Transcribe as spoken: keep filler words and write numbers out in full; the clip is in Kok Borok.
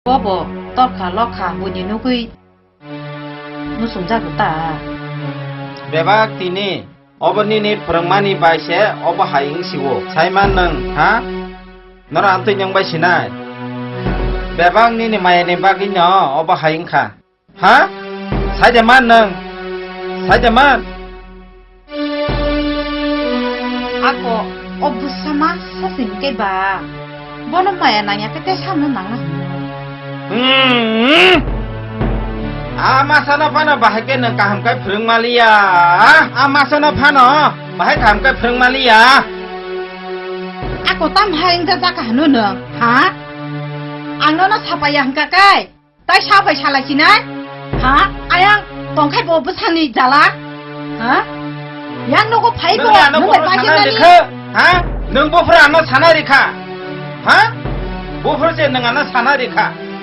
Bobo torkha lokha buini nugwi muchungjago ta. Bebak tini obo nini phwrwngmani bai se obo hai wng sio. Saiman nwng, ha? Noro amtwi nwng bai sinai. Bebak nini mayani bagwino obo hai wngkha. Ha? Sai de man nwng? Sai de man? Ako, o bwsa ma sa sini ke ba. Bono maya nangya ke te samno nangna hino. Hmm. A masano phano bahai ke nwng kaham kai phwrwng maliya. A masano phano bahai kaham kai phwrwng maliya. Ako tam hai wngja jaka hano nwng, ha? Ang nono sapaya hwnkha kai. Tai sa bai salai sinai? Ha? Ayang tongkhai bo bwsani jala? Ha? Yang nogo phai bo, nwng ano nung bai bophuru sanai bagimani? Rikha? Ha? Nwng bophuru ano sanai rikha? Ha? Bophuru se nwng ano sanai rikha?